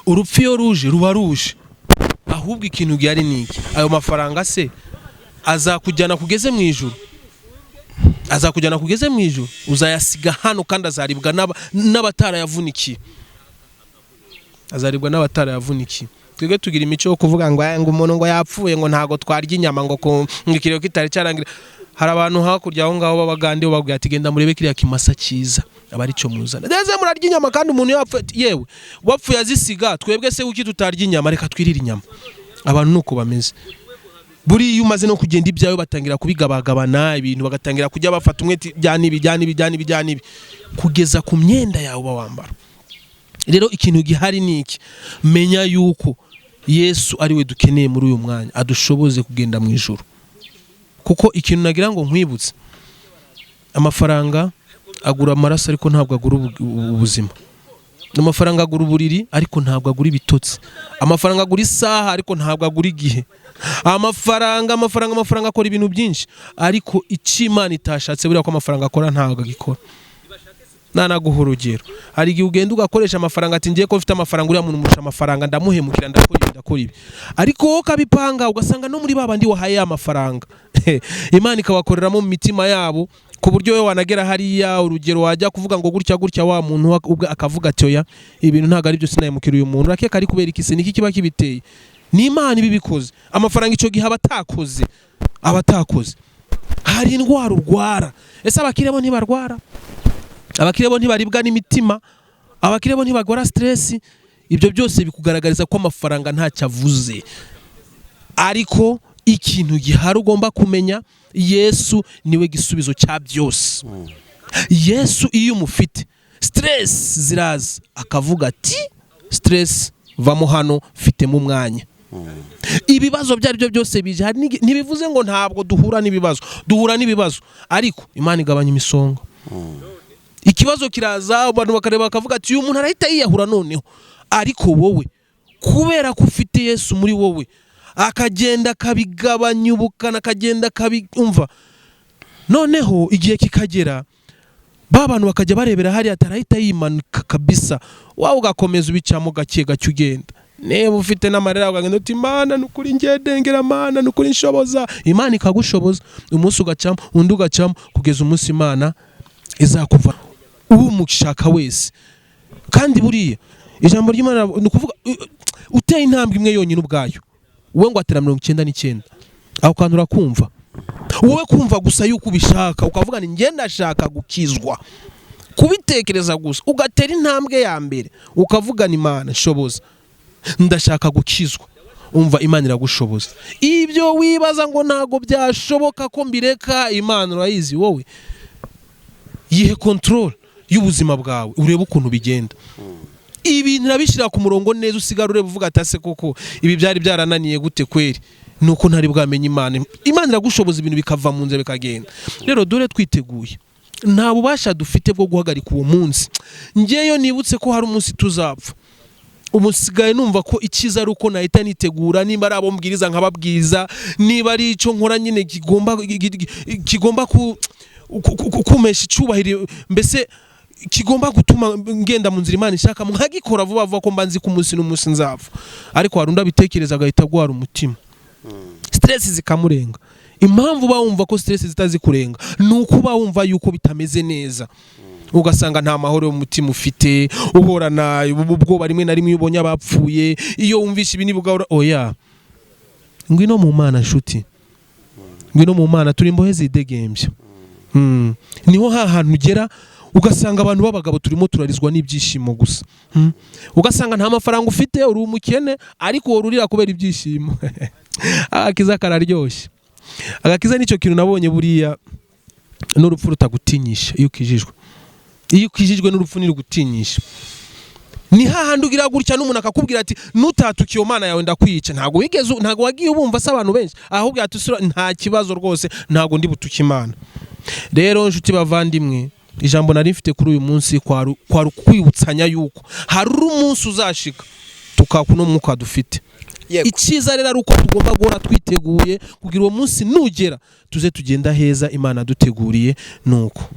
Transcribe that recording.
Urupfu iyo ruje ruba ruje. Ahubwo ikintu gihari ni iki? Ayo mafaranga se azakujyana kugeze mu ijuru? Azakujyana kugeze mu ijuru? Uzayasiga hano kandi azaribwa n'abatarayavunikiye, azaribwa n'abatarayavunikiye. Twebwe tugira imico yo kuvuga ngo "Aya, ngo umuntu ngo yapfuye, ngo ntago twarya inyama, ngo ikiriyo kitari cyarangira." Hari abantu hakurya aho ngaho b'Abagande bababwira ati: "Genda murebe kiriya kimasa cyiza, aba aricyo muzana ndetse murarya inyama." Kandi umuntu yapfuye, yewe wapfuye azisiga, twebwe se kuki tutarya inyama? Reka twirire inyama. Abantu nuko bameze. Buriya iyo umaze no kugenda, ibyawe batangira kubigabagabana, ibintu bagatangira kujya bafata umwe ati: "Jyana ibi, jyana ibi, jyana ibi, jyana ibi," kugeza ku myenda yawe uba wambara. Rero ikintu gihari ni iki? Menya yuko Yesu ari we dukeneye muri uyu mwanya, adushoboze kugenda mu ijuru. Kuko ikintu nagira ngo nkwibutse, amafaranga agura amaraso ariko ntabwo agura ubuzima. Amafaranga agura uburiri ariko ntabwo agura ibitotsi. Amafaranga agura isaha ariko ntabwo agura igihe. Amafaranga, amafaranga, amafaranga akora ibintu byinshi, ariko icyo Imana itashatse buriya ko amafaranga akora, ntabwo agikora. Nanaguha urugero: hari igihe ugenda ugakoresha amafaranga, ati: "Ngiye ko mfite amafaranga, uriya muntu murusha amafaranga, ndamuhemukira, ndakora ibi, ndakora ibi." Ariko wowe ukabipanga, ugasanga no muri ba bandi wahaye ya mafaranga, Imana ikabakoreramo mu mitima yabo, ku buryo wowe wanagera hariya, urugero wajya kuvuga ngo gutya gutya, wa muntu ubwe akavuga ati: "Oya, ibintu ntabwo ari byo, sinahemukira uyu muntu." Urakeka ari kubera iki se? Niki kiba kibiteye? Ni Imana iba ibikoze. Amafaranga icyo gihe aba atakoze, aba atakoze. Hari indwara urwara. Ese abakire bo ntibarwara? Abakire bo ntibaribwa n'imitima? Abakire bo ntibagora stress? Ibyo byose bikugaragariza ko amafaranga ntacyo avuze. Ariko ikintu gihari ugomba kumenya, Yesu niwe gisubizo cya byose. Yesu iyo umufite, stress ziraza akavuga ati: "Stress, vamo hano, mfitemo umwanya." Ibibazo ibyo ari byo byose bije, hari ntibivuze ngo ntabwo duhura n'ibibazo. Duhura n'ibibazo, ariko Imana igabanya imisonga. Ikibazo kiraza, abantu bakareba bakavuga ati: "Uyu muntu arahita yiyahura noneho." Ariko wowe kubera ko ufite Yesu muri wowe, akagenda akabigabanya ubukana, akagenda akabimva. Noneho igihe kikagera, ba bantu bakajya barebera hariya, atarahita yimanuka kabisa, wowe ugakomeza ubicamo gake gake ugenda. Niba ufite n'amarira, ukagenda uti: "Imana, ni ukuri ngendengera, Mana, ni ukuri nshoboza." Imana ikagushoboza, umunsi ugacamo, undi ugacamo, kugeza umunsi Imana izakuva umushaka wese. Kandi buriya ijambo ry'Imana ni ukuvuga uteye intambwe imwe yonyine ubwayo, wowe ngo atera 99. Aho kantu urakumva? Wowe kumva gusa yuko ubishaka, ukavuga ni njye ndashaka gukizwa, kubitekereza gusa, ugatera intambwe ya mbere, ukavuga ni: "Imana nshoboza, ndashaka gukizwa." Umva, Imana iragushoboza. Ibyo wibaza ngo ntabwo byashoboka ko mbireka, Imana urayizi. Wowe yihe control y'ubuzima bwawe, urebe ukuntu bigenda. Ibintu urabishyira ku murongo neza, usigara ureba uvuga ati: "Ase koko ibi byari byarananiye gute kweri? Nuko ntari bwamenye Imana." Imana iragushoboza, ibintu bikava mu nzira bikagenda. Rero dore twiteguye, nta bubasha dufite bwo guhagarika uwo munsi. Ngeyo nibutse ko hari umunsi tuzapfa, ubu nsigaye numva ko icyiza ari uko nahita nitegura. Nimba ari abo mbwiriza nkababwiriza, niba ari icyo nkora nyine kigomba kumesha icyubahiro, mbese kigomba gutuma ngenda mu nzira Imana ishaka, nkagikora vuba vuba, ko mba nzi ko umunsi n'umunsi nzapfa. Ariko hari undi abitekereza agahita agwara umutima, stress zikamurenga. Impamvu uba wumva ko stress zitazikurenga ni uko uba wumva yuko bitameze neza, ugasanga nta mahoro y'umutima ufite, uhorana ubwoba. Rimwe na rimwe iyo ubonye abapfuye, iyo wumvishe ibi nibugahora, oya, ngwino mu Mana nshuti, ngwino mu Mana, turi imbohe zidegembya. Niho ha hantu ugera ugasanga abantu b'abagabo turimo turarizwa n'ibyishimo gusa. Ugasanga nta mafaranga ufite, uri umukene, ariko wowe urira kubera ibyishimo. Agakiza kararyoshye. Agakiza nicyo kintu nabonye buriya n'urupfu rutagutinyisha iyo ukijijwe. Iyo ukijijwe, n'urupfu ntirugutinyisha. Ni hahandi ugira gutya n'umuntu akakubwira ati: "Nutatuka iyo Mana yawe ndakwica." Ntabwo wigeze, ntabwo wagiye ubumva se abantu benshi ahubwo ati: "Usura, nta kibazo rwose, ntabwo ndi butuke Imana." Rero nshuti bavandimwe, ijambo nari mfite kuri uyu munsi kwari ukwibutsanya yuko hari umunsi uzashika tukaka uno mwuka dufite. Icyiza rero ari uko tugomba guhora twiteguye kugira uwo munsi nugera tuze tugenda heza Imana duteguriye. Nuko